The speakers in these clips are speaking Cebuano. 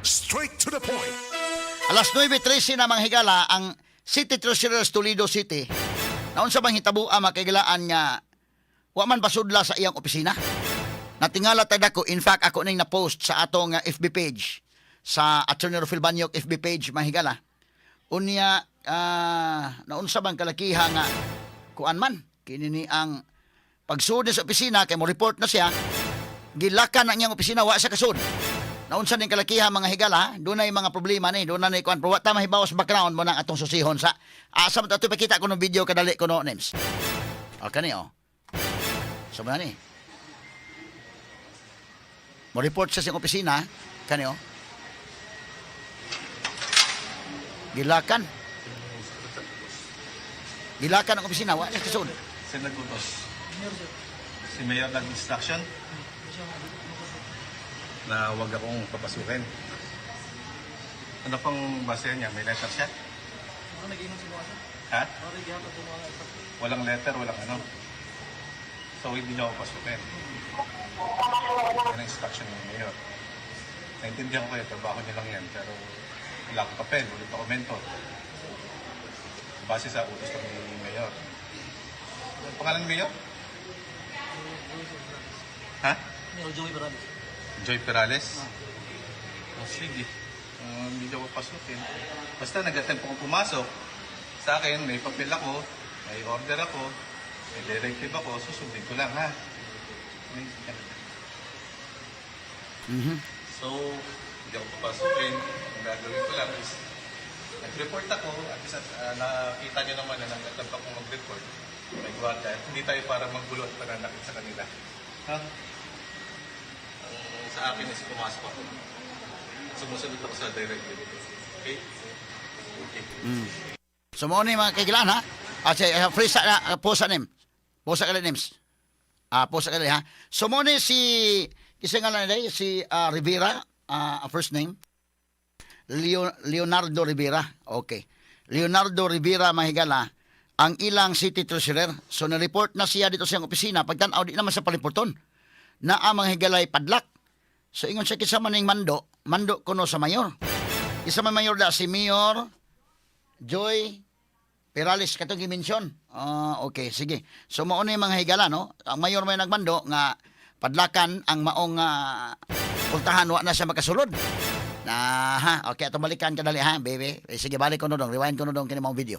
Straight to the point. Alas 9:13 na, mga higala, ang City Treasurer sa Toledo City. Naunsa bang hitabo ang makahigalaan nga wa man pasudla sa iyang opisina? Natingala ta dako, in fact ako ning na-post sa atong FB page, sa Attorney Rufil Banyok FB page, mga higala. Unya naunsa bang kalakiha nga kuan man kini ni ang pagsud niya sa opisina kay mo report na siya, gilakan ang iyang opisina, wa siya kasud. Naunsa ning kalakiha, mga higala, dunay mga problema ni, dunay ni kuan, pero wa ta mahibaw sa background mo nang atong susihon sa asa man ato ipakita ko ng video kadali ko no names. O kani oh. So ba ni? Mo report siya sa iyang opisina, kani oh. Gilakan. Gilakan ang opisina, wa siya kasud. Sino nag-utos? Si Mayor nag-instruction na huwag akong papasukin. Ano pang base niya? May letter siya? Ha? Walang letter, walang ano. So, hindi niya ako pasukin. Yan ang instruction ng Mayor. Naintindihan ko kayo, trabaho niyo lang yan. Pero wala akong papel, walang dokumento. Base sa utos lang ni Mayor. Ang pangalan ni Mayor? Ha? Joey Perales. Joy Perales? Oh, sige. Hindi ako pasukin. Basta nag-attempt akong pumasok. Sa akin, may papel ako, may order ako, may directive ako, susundin ko lang, ha? So, hindi ako papasukin. Ang gagawin ko lang is, nag-report ako, at least nakita nyo naman na nag-attempt akong mag-report. May gwardiya. At hindi tayo para manggulo at pananakit sa kanila. Ha? Ang sa akin is pumasok ako. At sumusunod ako sa directive. Okay? Okay. So mo ni, mga kahigalaan, ha. Ah, say, free sa na posa nim. Posa ka names. Ah, posa ka ha. So mo ni si isa nga lang day si Rivera, first name. Leonardo Rivera. Okay. Leonardo Rivera, mahigala, ang ilang city treasurer. So na-report na siya dito sa iyang opisina. Pagtan-aw, di naman sa paliporton. Na ang mga higalay padlock. So ingon siya kinsa man ning mando, mando kuno sa mayor. Isa man mayor da si Mayor Joy Perales katong gi-mention. Ah, okay, sige. So mao ni, mga higala, no. Ang mayor may nagmando nga padlakan ang maong pultahan, wa na siya makasulod. Na ha, okay, atong balikan kadali ha, baby. Eh, sige, balik ko no dong, rewind ko no dong kini maong video.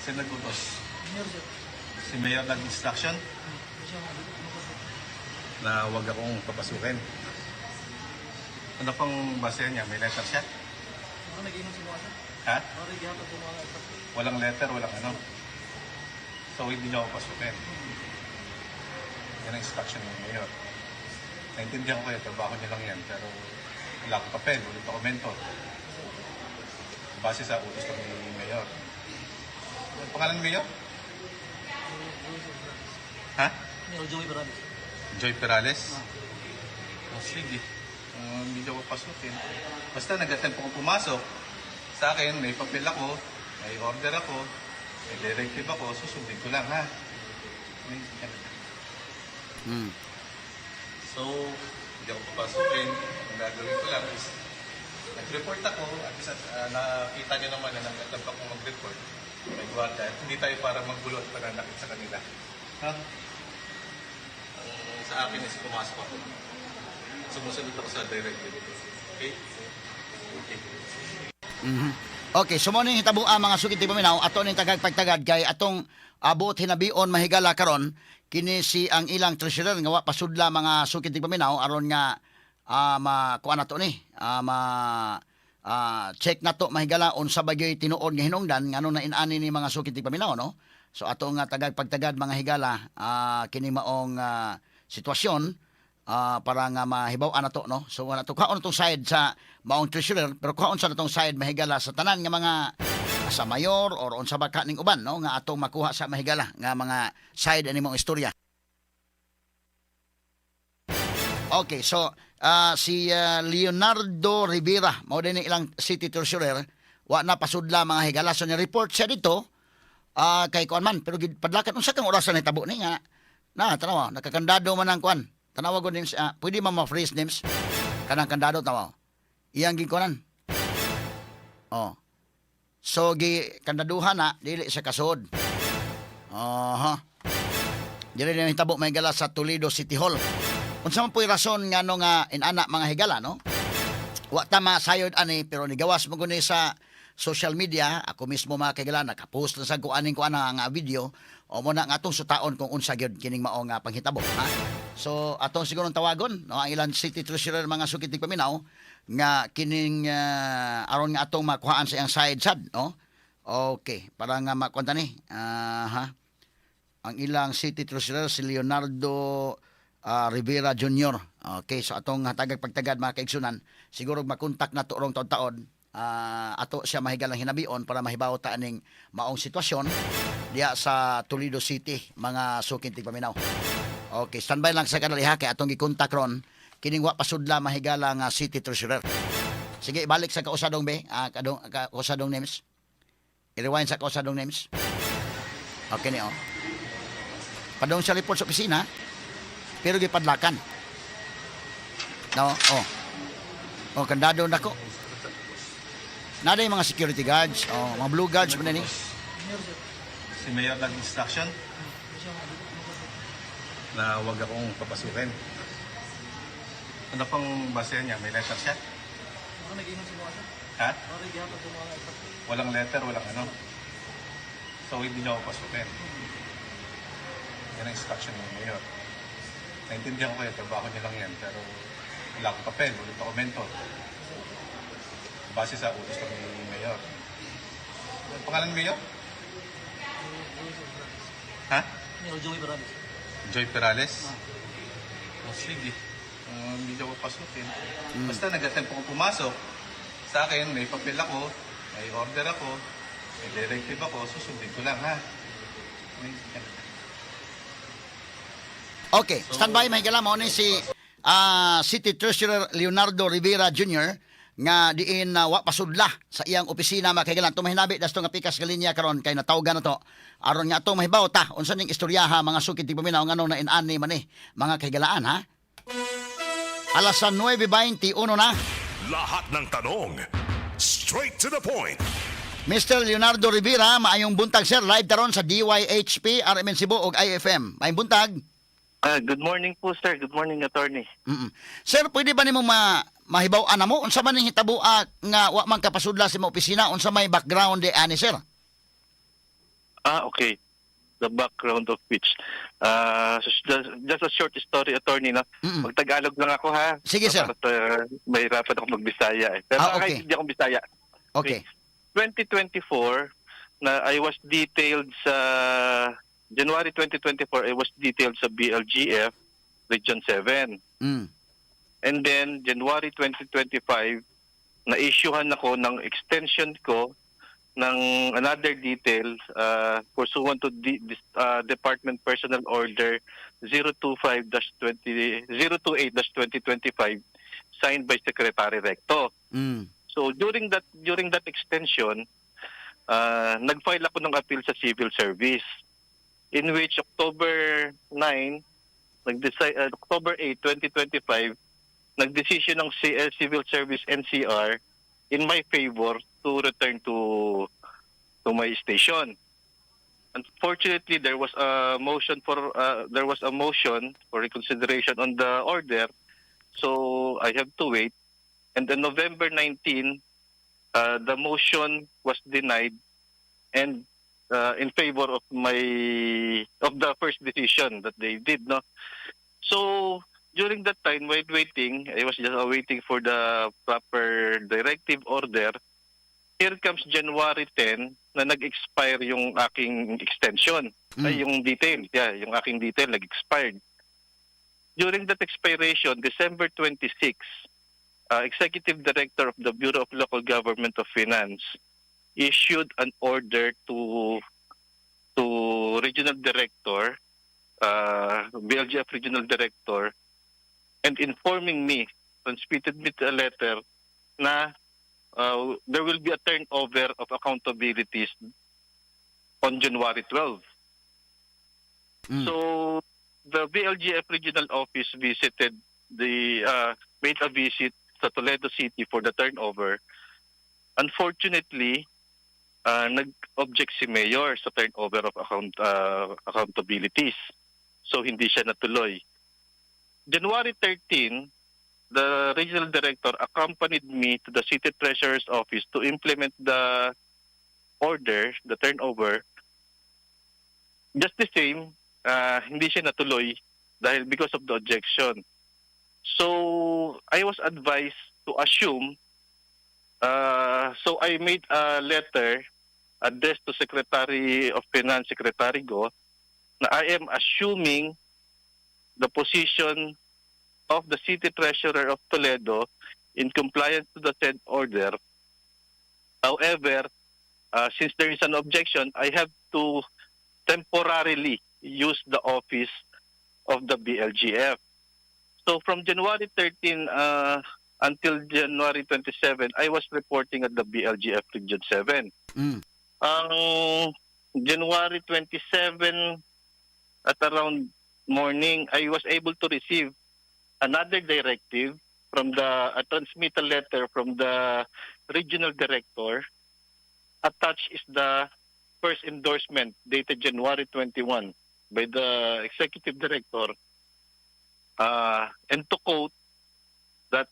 Sino nag-utos? Si Mayor nag-instruction na huwag akong papasukin. Ano pang base niya? May letter siya? Ha? Walang letter, walang ano. So, hindi niya ako pasukin. Yan ang instruction ng Mayor. Naintindihan ko kayo, trabaho niyo lang yan. Pero wala akong papel, walang dokumento. Base sa utos lang ni Mayor. Ang pangalan ni Mayor? Ha? Joey Perales. Joy Perales? Oh, sige. Hindi ako pasukin. Basta nag-attempt akong pumasok. Sa akin, may papel ako, may order ako, may directive ako, susundin ko lang, ha? So, hindi ako papasukin. Ang gagawin ko lang is, nag-report ako, at least nakita nyo naman na nag-attempt akong mag-report. May gwardiya. At hindi tayo para manggulo at pananakit sa kanila. Ha? Ang sa akin is pumasok ako. At sumusunod ako sa directive. Okay? Okay. Okay, so mo ning hitabo ang mga sukit paminaw ato ning tagag pagtagad kay atong abot hinabion, mahigala, karon kini si ang ilang treasurer nga wa pasudla, mga sukit paminaw, aron nga ma kuan nato ni ma check nato, mahigala, unsa ba gyud tinuod nga hinungdan ngano na inani ni mga sukit paminaw, no? So ato nga tagag pagtagad, mga higala, kini maong sitwasyon para nga mahibaw-an nato, no? So wala to kaon tong side sa maong treasurer, pero kuhaon sa natong side, mahigala, sa tanan nga mga sa mayor or unsa ba ka ning uban, no, nga atong makuha sa, mahigala, nga mga side ani mong istorya. Okay, so Si Leonardo Rivera, mao din ang ilang city treasurer, wa na pasudla, mga higala. So ni report siya dito kay kuan man, pero padlakan. Unsa kang orasan nahitabo ni nga na tanawa nakakandado man ang kuan? Tanawa ko names, pwede man ma-freeze names kanang kandado. Tanawa iyang gikuanan. Oh. So gi kandaduhan na dili sa kasod. Aha. Dili na hitabo, mga higala, sa Toledo City Hall. Unsa man po'y rason nga no nga inana, mga higala, no? Wa ta masayod ani, pero nigawas mo guni sa social media. Ako mismo, mga kagala, nakapost na sa kuaning kuan nga video o mo na nga atong sutaon kung unsa gyud kining mao nga panghitabo, ha. So atong siguro tawagon, no, ang ilang city treasurer, mga suki tigpaminaw, nga kining aron nga atong makuhaan sa iyang side sad, no. Okay, para nga makuan ni aha ang ilang city treasurer, si Leonardo Rivera Jr. Okay, so atong hatagag pagtagad, mga kaigsunan, siguro makontak na to rong taon-taon. Ato siya mahigalang hinabion para mahibaw ta aning maong sitwasyon diya sa Toledo City, mga suking tigpaminaw. Okay, standby lang sa kanali ha, kay atong gikontak ron kining wa pasudla, mahigala, nga city treasurer. Sige, ibalik sa kausadong be, kadong kausadong names. I-rewind sa kausadong names. Okay ni oh. Padung sa report sa opisina, pero gipadlakan. No, oh. Oh, kandado nako. Nada yung mga security guards, oh, mga blue guards man ni. Si Mayor nag-instruction na huwag akong papasukin. Ano pang base niya? May letter siya? Baka nag-inom sa mga sir. Ha? Baka nag-ihatag sa mga instruction. Walang letter, walang ano. So, hindi niyo ako pasukin. Yan ang instruction ng Mayor. Naintindihan ko kayo, trabaho niyo lang yan. Pero wala akong papel, walang dokumento. Base sa utos lang ni Mayor. Ano pangalan ni Mayor? Ha? Mayor Joey Perales. Joy Perales? Oh, sige. Hindi niyo ako pasukin. Basta nag-attempt ako pumasok. Sa akin, may papel ako, may order ako, may directive ako, susundin ko lang, ha? Okay, standby, mga higala, mao ni si City Treasurer Leonardo Rivera Jr. nga diin na wa pasudla sa iyang opisina, mga kahigalan. Tumahinabi dasto nga pikas nga linya karon kay natawgan na to. Aron nga atong mahibaw ta unsa ning istoryaha, mga suki tigpaminaw, ngano na inani man ni, mga kahigalaan, ha. Alas 9:21 na. Lahat ng tanong, straight to the point. Mr. Leonardo Rivera, maayong buntag, sir. Live taron sa DYHP, RMN Cebu ug IFM. Maayong buntag. Ah, good morning po, sir. Good morning, attorney. Sir, pwede ba nimo mahibaw-an mo unsa man ning hitabo nga wa man kapasudla sa imong opisina, unsa may background di ani, sir? Ah, okay. The background of which. Ah, just a short story, attorney, no? Magtagalog lang ako, ha? Sige, sir. Para, mahirapan ako magbisaya, eh. Pero kahit hindi ako Bisaya. 2024, na I was detailed sa January 2024, I was detailed sa BLGF Region 7. And then, January 2025, na-issuehan ako ng extension ko ng another detail pursuant to this Department Personnel Order 025-20 028-2025 signed by Secretary Recto. So during that extension, nag-file ako ng appeal sa civil service in which October 9 nag-decide, October 8, 2025, nag-decision ng CL Civil Service NCR in my favor to return to my station. Unfortunately, there was a motion for reconsideration on the order, so I have to wait. And then November 19, the motion was denied and in favor of the first decision that they did, no. So during that time, while waiting, I was just waiting for the proper directive order. Here comes January 10 na nag-expire yung aking extension. Ay, yung detail. Yeah, yung aking detail nag-expired. During that expiration, December 26, Executive Director of the Bureau of Local Government of Finance issued an order to Regional Director, BLGF Regional Director, and informing me transmitted me a letter na there will be a turnover of accountabilities on January 12. So the BLGF regional office visited the made a visit sa Toledo City for the turnover. Unfortunately, nag-object si Mayor sa turnover of accountabilities. So hindi siya natuloy. January 13, the regional director accompanied me to the city treasurer's office to implement the order, the turnover. Just the same, hindi siya natuloy dahil because of the objection. So I was advised to assume. So I made a letter addressed to Secretary of Finance, Secretary Go, na I am assuming the position of the city treasurer of Toledo in compliance to the said order. However, since there is an objection, I have to temporarily use the office of the BLGF. So from January 13 until January 27, I was reporting at the BLGF Region 7. Ang January 27 at around morning, I was able to receive another directive from the a transmittal letter from the regional director. Attached is the first endorsement dated January 21 by the executive director. And to quote that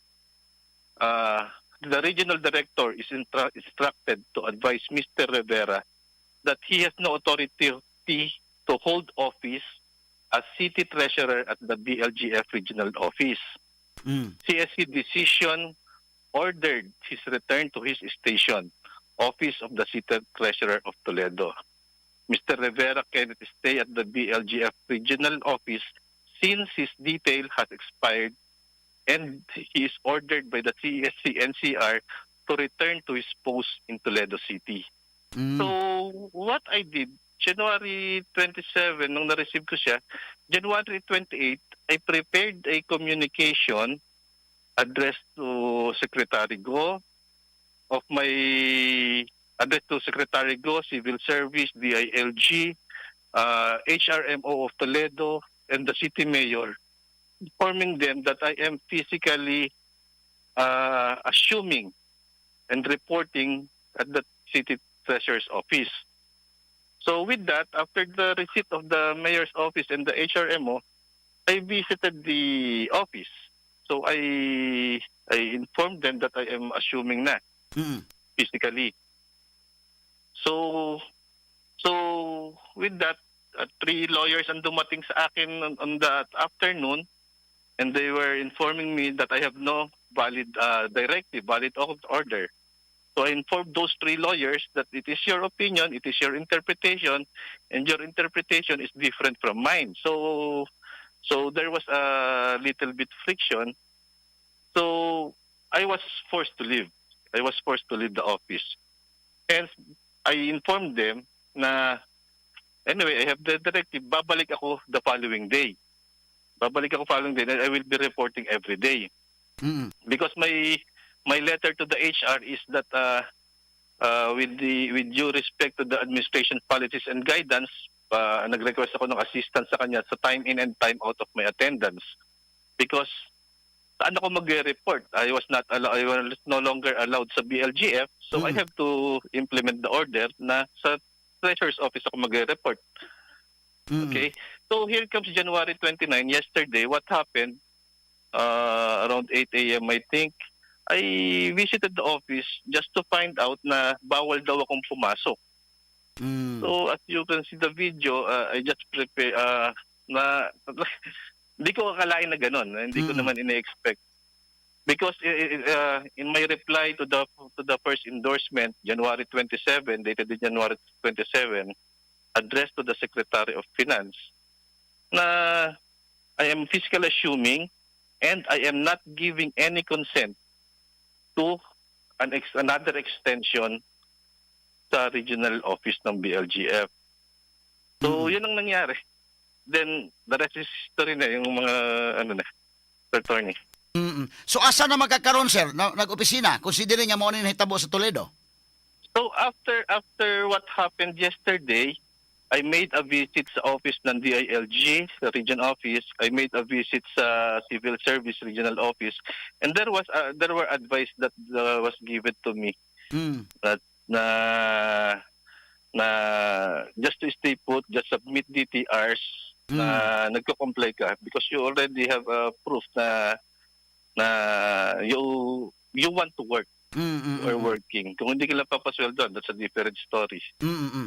the regional director is instructed to advise Mr. Rivera that he has no authority to hold office as city treasurer at the BLGF regional office. CSC decision ordered his return to his station, office of the city treasurer of Toledo. Mr. Rivera cannot stay at the BLGF regional office since his detail has expired and he is ordered by the CSC NCR to return to his post in Toledo City. So, what I did, January 27, nung na-receive ko siya, January 28, I prepared a communication addressed to Secretary Go of my address to Secretary Go, Civil Service, DILG, HRMO of Toledo, and the city mayor, informing them that I am physically assuming and reporting at the city treasurer's office. So with that, after the receipt of the mayor's office and the HRMO, I visited the office. So I informed them that I am assuming na physically. So with that, three lawyers ang dumating sa akin on that afternoon and they were informing me that I have no valid directive, valid order. So I informed those three lawyers that it is your opinion, it is your interpretation, and your interpretation is different from mine. So there was a little bit friction. So I was forced to leave. I was forced to leave the office. Hence, I informed them na anyway, I have the directive, babalik ako the following day. Babalik ako following day and I will be reporting every day. Because my letter to the HR is that with due respect to the administration policies and guidance, nag-request ako ng assistance sa kanya sa time in and time out of my attendance. Because saan ako mag-report? I was no longer allowed sa BLGF, so I have to implement the order na sa Treasurer's Office ako mag-report. Okay? So here comes January 29, yesterday, what happened? Around 8 a.m. I think, I visited the office just to find out na bawal daw akong pumasok. So as you can see the video, I just prepare na hindi ko akalain na ganun. Hindi ko naman ine-expect. Because in my reply to the first endorsement, January 27, dated January 27, addressed to the Secretary of Finance, na I am physically assuming and I am not giving any consent to another extension sa regional office ng BLGF. So, yun ang nangyari. Then, the rest is history na, yung mga, ano na, attorney. So asa na magkakaroon, sir, na, nag-opisina considering nga mao ni nahitabo sa Toledo? So after what happened yesterday, I made a visit sa office ng DILG, sa region office. I made a visit sa Civil Service Regional Office, and there were advice that was given to me na na just to stay put, just submit DTRs na nagko-comply ka because you already have a proof na you want to work or working. Kung hindi ka lang papasweldoan, that's a different story.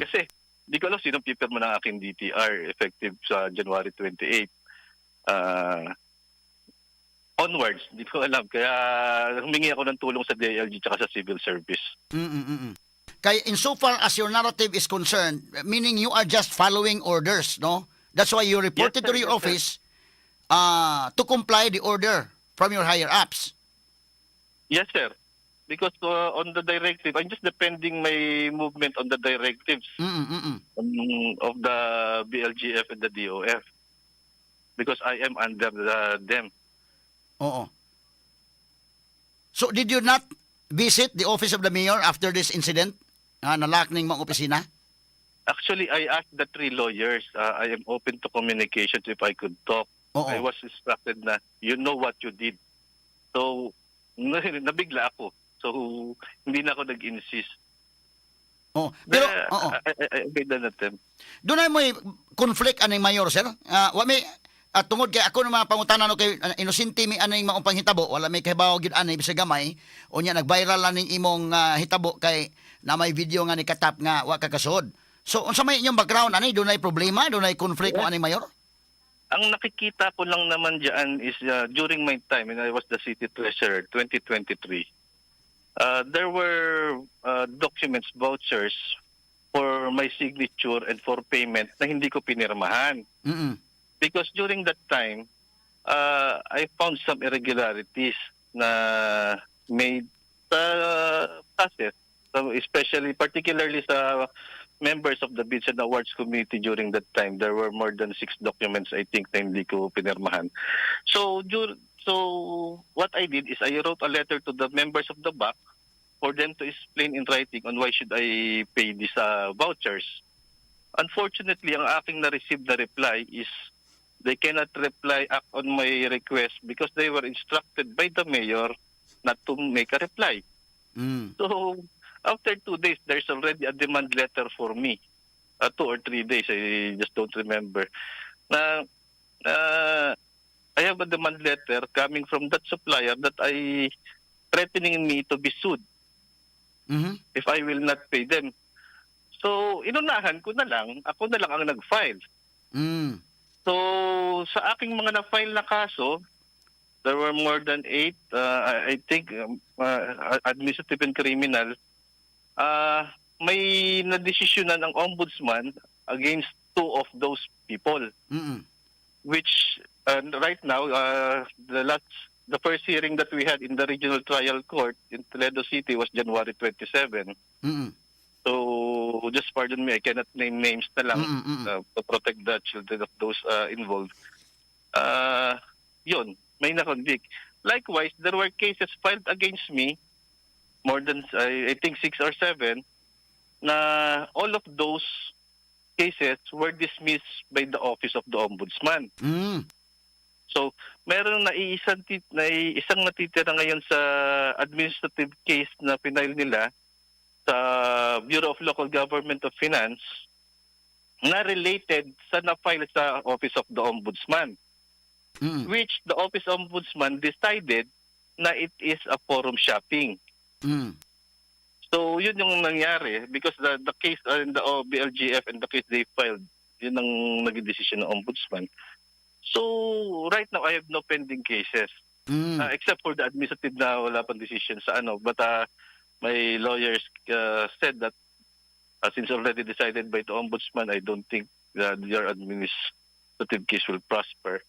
Kasi di ko alam sinong pipirma ng aking DTR effective sa January 28. Onwards, di ko alam. Kaya humingi ako ng tulong sa DILG tsaka sa civil service. Kay insofar as your narrative is concerned, meaning you are just following orders, no? That's why you reported Yes, sir. To your Yes, sir. office to comply the order from your higher ups. Yes, sir. Because on the directive, I'm just depending my movement on the directives of the BLGF and the DOF. Because I am under them. Oo. So did you not visit the office of the mayor after this incident? Ah, na-lock ning mga opisina? Actually, I asked the three lawyers. I am open to communications if I could talk. Oo. I was instructed na, "You know what you did." So, nabigla ako. So, hindi na ako nag-insist. Oo. Pero, oo. I made an attempt. Dunay moy conflict aning mayor, sir? Ah, wa may at tungod kay ako ng mga pangutana, no, kay inosente mi aning maong panghitabo, wala may kahibaw gyud ani bisag gamay. Unya nag-viral aning imong hitabo kay na may video nga ni katap nga wa ka kasuod. So unsa may inyong background ani? Dunay problema, dunay conflict mo aning mayor? Ang nakikita ko lang naman dyan is during my time when I was the city treasurer, 2023, there were documents, vouchers for my signature and for payment na hindi ko pinirmahan. Because during that time, I found some irregularities na made sa process. So especially, particularly sa members of the Bids and Awards Committee during that time, there were more than six documents, I think, na hindi ko pinirmahan. So what I did is I wrote a letter to the members of the BAC for them to explain in writing on why should I pay these vouchers. Unfortunately, ang aking na-receive na reply is they cannot reply act on my request because they were instructed by the mayor not to make a reply. So, after 2 days, there's already a demand letter for me. 2 or 3 days, I just don't remember. Na, I have a demand letter coming from that supplier that I threatening me to be sued if I will not pay them. So, inunahan ko na lang, ako na lang ang nag-file. So, sa aking mga na-file na kaso, there were more than eight, I think, administrative and criminal. May nadesisyonan ang ombudsman against two of those people, which right now, the first hearing that we had in the regional trial court in Toledo City was January 27. So, just pardon me, I cannot name names na lang to protect the children of those involved. Yun, may na-convict. Likewise, there were cases filed against me, more than, I think, six or seven, na all of those cases were dismissed by the Office of the Ombudsman. So, meron na isang natitira ngayon sa administrative case na final nila sa Bureau of Local Government of Finance na related sa na-file sa Office of the Ombudsman, which the Office Ombudsman decided na it is a forum shopping. So, yun yung nangyari because the case in the BLGF and the case they filed, yun ang naging decision ng Ombudsman. So, right now, I have no pending cases. Except for the administrative na wala pang decision sa ano. But my lawyers said that since already decided by the Ombudsman, I don't think that your administrative case will prosper.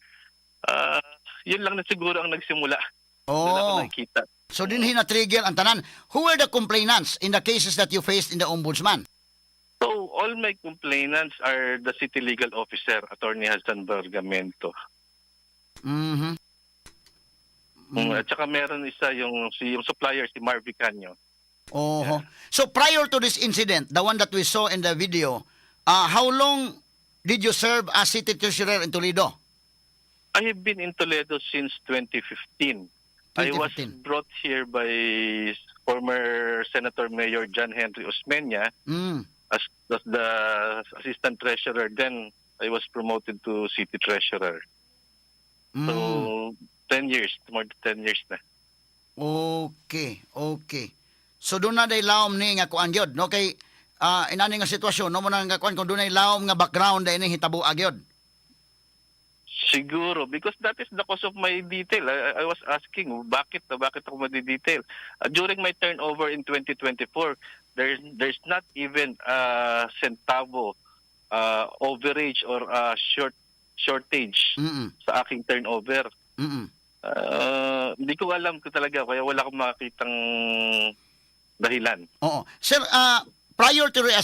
Yun lang na siguro ang nagsimula. Doon ako nakikita. So dinhi na trigger ang tanan. Who were the complainants in the cases that you faced in the ombudsman? So all my complainants are the city legal officer, Attorney Hassan Bergamento. At saka meron isa yung supplier, si Marvy Canyo. Oho. So prior to this incident, the one that we saw in the video, how long did you serve as city treasurer in Toledo? I have been in Toledo since 2015. I was 2015. brought here by former Senator Mayor John Henry Osmeña as the assistant treasurer. Then I was promoted to city treasurer. So 10 years, more than 10 years na. Okay. So duna day lawom ni nga kuan gyud, no, kay inani nga sitwasyon, no, mo na nga kuan kung dunay lawom nga background day ning hitabo gyud. Siguro, because that is the cause of my detail. I was asking, bakit ako madi-detail? During my turnover in 2024, there's not even a centavo overage or shortage sa aking turnover. Hindi ko alam ko talaga, kaya wala akong makitang dahilan. Oo. Sir, prior to your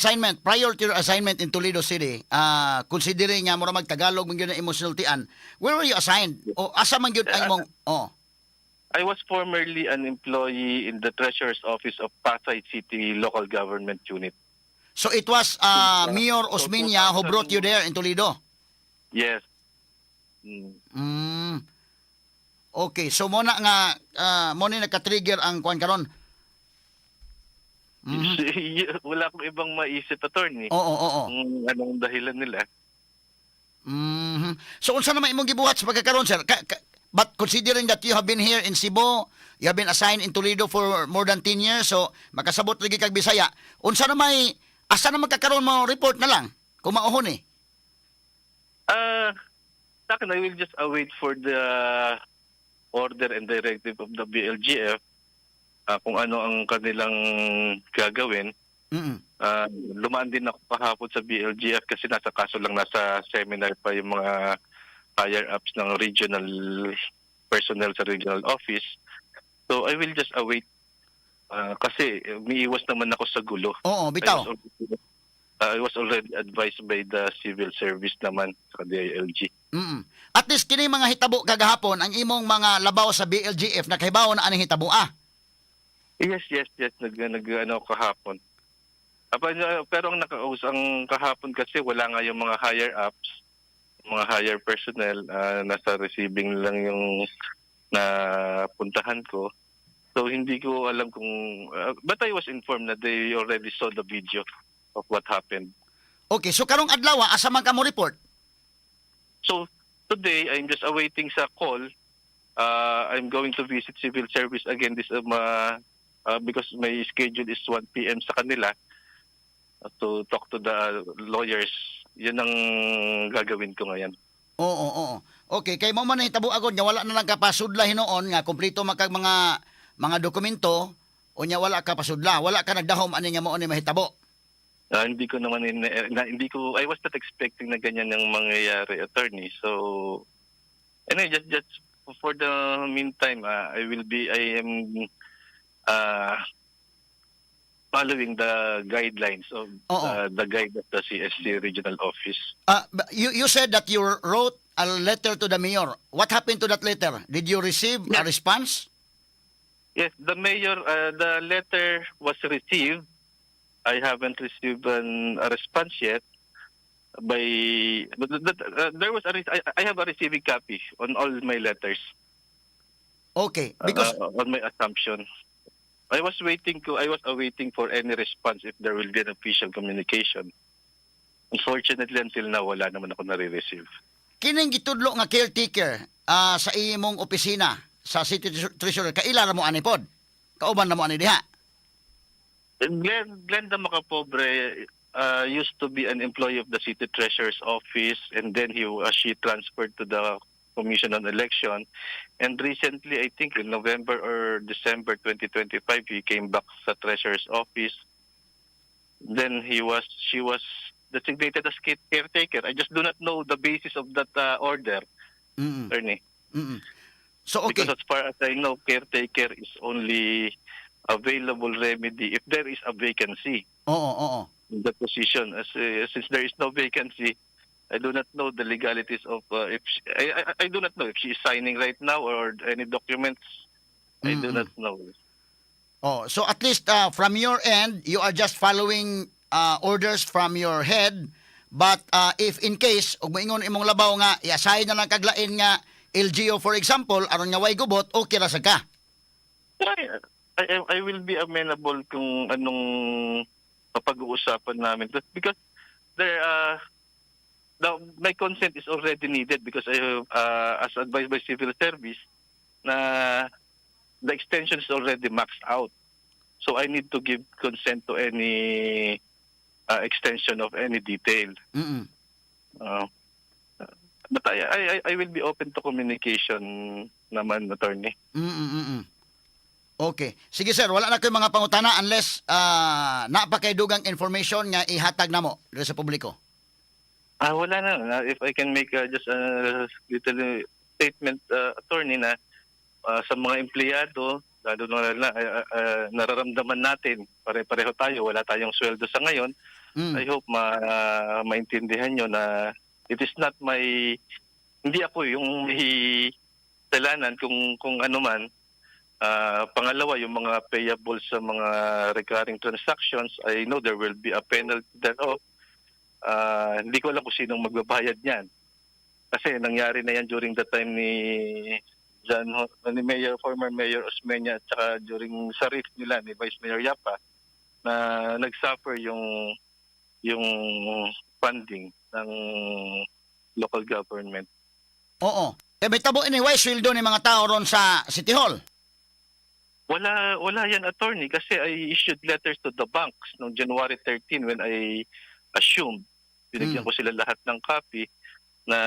assignment in Toledo City, considering nga mura mag Tagalog man gyud na imong sultian, where were you assigned? O asa man gyud ang imong, oh? I was formerly an employee in the Treasurer's Office of Pasay City Local Government Unit. So it was Mayor Osmeña who brought you there in Toledo. Yes. Mm. Okay, so mo na nga mo ni naka-trigger ang kuan karon. Wala akong ibang maisip, attorney. Oo. Kung anong dahilan nila. So unsa naman imong gibuhat sa pagkakaron, sir? But considering that you have been here in Cebu, you have been assigned in Toledo for more than 10 years, so makasabot lagi kag Bisaya. Unsa na may asa na magkakaroon mo report na lang kung mauhon eh? Sa akin, I will just await for the order and directive of the BLGF kung ano ang kanilang gagawin. Lumaan din ako kahapon sa BLGF kasi nasa kaso lang nasa seminar pa yung mga higher ups ng regional personnel sa regional office. So I will just await kasi umiiwas naman ako sa gulo. Oo, bitaw. I was already advised by the civil service naman sa DILG. At least kini mga hitabo kagahapon, ang imong mga labaw sa BLGF nakahibaw na aning hitabo ah. Yes. Nag ano kahapon. Pero ang kahapon kasi wala nga yung mga higher ups, mga higher personnel, nasa receiving lang yung napuntahan ko. So hindi ko alam kung but I was informed that they already saw the video of what happened. Okay, so karong adlaw asa man ka mo report? So today I'm just awaiting sa call. I'm going to visit civil service again this because my schedule is 1 p.m. sa kanila to talk to the lawyers. Yun ang gagawin ko ngayon. Oo. Okay, kay mo man nahitabo agad nga wala na lang ka pasudla hinuon nga kumpleto man kag mga dokumento, unya wala ka pasudla, wala ka nagdahom ani nga mao ni mahitabo. Hindi ko naman in, na, hindi ko I was not expecting na ganyan ang mangyayari, attorney. So anyway, just for the meantime, I am following the guidelines of Oo. The guide of the CSC regional office. But you said that you wrote a letter to the mayor. What happened to that letter? Did you receive a Yes. response? Yes, the mayor, the letter was received. I haven't received a response yet. By but there was a re- I have a receiving copy on all my letters. Okay, because On my assumption. I was awaiting for any response if there will be an official communication. Unfortunately, until now, wala naman ako nare-receive. Kining gitudlo nga caretaker sa imong opisina sa city treasurer, kaila ra mo ani pod? Kauban na mo ani diha? Glenda Macapobre used to be an employee of the city treasurer's office, and then he she transferred to the Commission on Election. And recently, I think in November or December 2025, he came back sa treasurer's office. Then he was she was designated as caretaker. I just do not know the basis of that order, attorney. So okay. Because as far as I know, caretaker is only available remedy if there is a vacancy Oo, oo. in the position. As, since there is no vacancy, I do not know the legalities of if she, I do not know if she is signing right now or any documents. I do not know. Oh, so at least from your end, you are just following orders from your head. But if in case ug moingon imong labaw nga i-assign na lang kaglain nga LGU, for example, aron nga way gubot, okay ra sa ka. I will be amenable kung anong mapag-uusapan namin. But because there my consent is already needed because I have, as advised by civil service, na the extension is already maxed out. So I need to give consent to any extension of any detail. But I will be open to communication naman, attorney. Okay. Sige sir, wala na ko'y mga pangutana unless naa pa kay dugang information nga ihatag namo diri sa publiko. Ah, wala na. If I can make just a little statement, attorney, na sa mga empleyado, lalo na nararamdaman natin, pare-pareho tayo, wala tayong sweldo sa ngayon. I hope maintindihan nyo na it is not my, hindi ako yung may kasalanan kung ano man. Pangalawa, yung mga payables sa mga recurring transactions, I know there will be a penalty thereof. Hindi ko alam kung sinong magbabayad niyan. Kasi nangyari na yan during the time ni Mayor, former Mayor Osmeña at saka during sa rift nila ni Vice Mayor Yapa na nag-suffer yung funding ng local government. Oo. Kay may tabo anyway sweldo ni mga tao ron sa City Hall. Wala, wala yan, attorney, kasi I issued letters to the banks noong January 13 when I assumed. Binigyan ko sila lahat ng copy na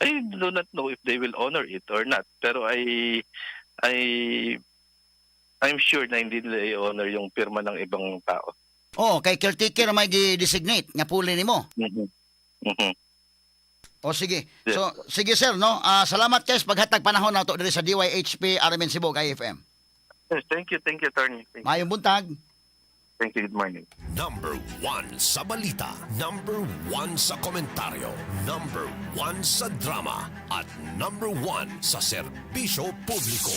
I do not know if they will honor it or not. Pero I'm sure na hindi nila i-honor yung pirma ng ibang tao. Oo, kay caretaker may gi-designate nga puli nimo. O sige. Yes. So sige sir, no? Ah, salamat kay sa paghatag panahon nato diri sa DYHP RMN Cebu kay FM. Yes, thank you, attorney. Thank you, Maayong buntag. Thank you. Good morning. Number one sa balita. Number one sa komentaryo. Number one sa drama. At number one sa serbisyo publiko.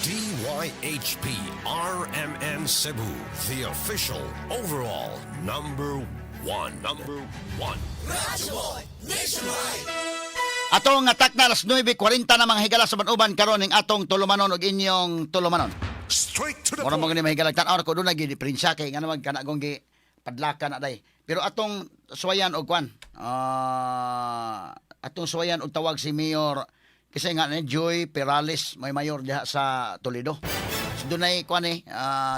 DYHP RMN Cebu. The official overall number one. Number one. Atong atak na alas 9:40 na, mga higala, sa uban karon ning atong tulumanon og inyong tulumanon. Straight to the Mura mo point. gani, mga higala, tan-aw ko doon nagi diferensya kay ngano man kana akong gi padlaka na day. Pero atong suwayan og kwan. Atong suwayan og tawag si Mayor kasi nga ni Joy Perales may mayor diha sa Toledo. So dunay kwan eh,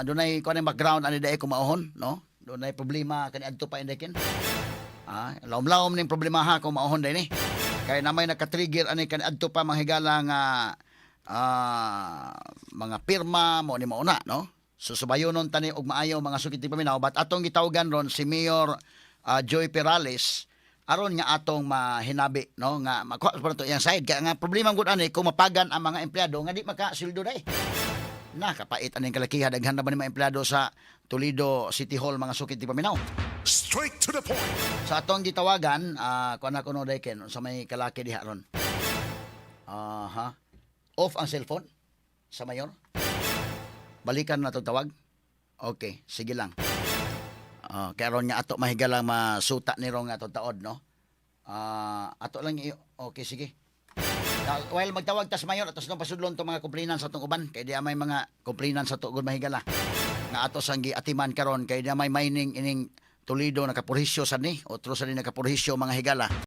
dunay kwan eh, background ani dae kumauhon, no? Dunay problema kani adto pa indekin. Lawom-lawom ning problema ha kung mauhon din eh. Kaya na may naka-trigger ani kani adto pa, mga higala, nga mga pirma mo ni mauna, no? So subayonon tani og maayo, mga sukit paminaw, but atong gitawagan ron si Mayor Joy Perales aron nga atong mahinabi, no, nga makuha pa nato iyang side kaya nga problema gud ani kung mapagan ang mga empleyado nga di makasildo dai. Nakapait aning kalakiha. Daghan na ba ni mga empleyado sa Toledo City Hall, mga sukit di paminaw? Straight to the point. Sa atong gitawagan, kuan ako no dayken sa may kalaki diha ron. Aha. Off ang cellphone sa mayor. Balikan na itong tawag. Okay, sige lang. Kaya ron nga ato mahigalang masuta ni ron nga atong taod, no? Ato lang okay, sige. While magtawag tas mayor, atos nang pasudlon to mga complainants sa atong uban kay di may mga complainants sa tugon, mahigala, nga ato sang giatiman karon kay di may mining ining Toledo, nakapurhisyo sad ni otro sad ni nakapurhisyo, mga higala.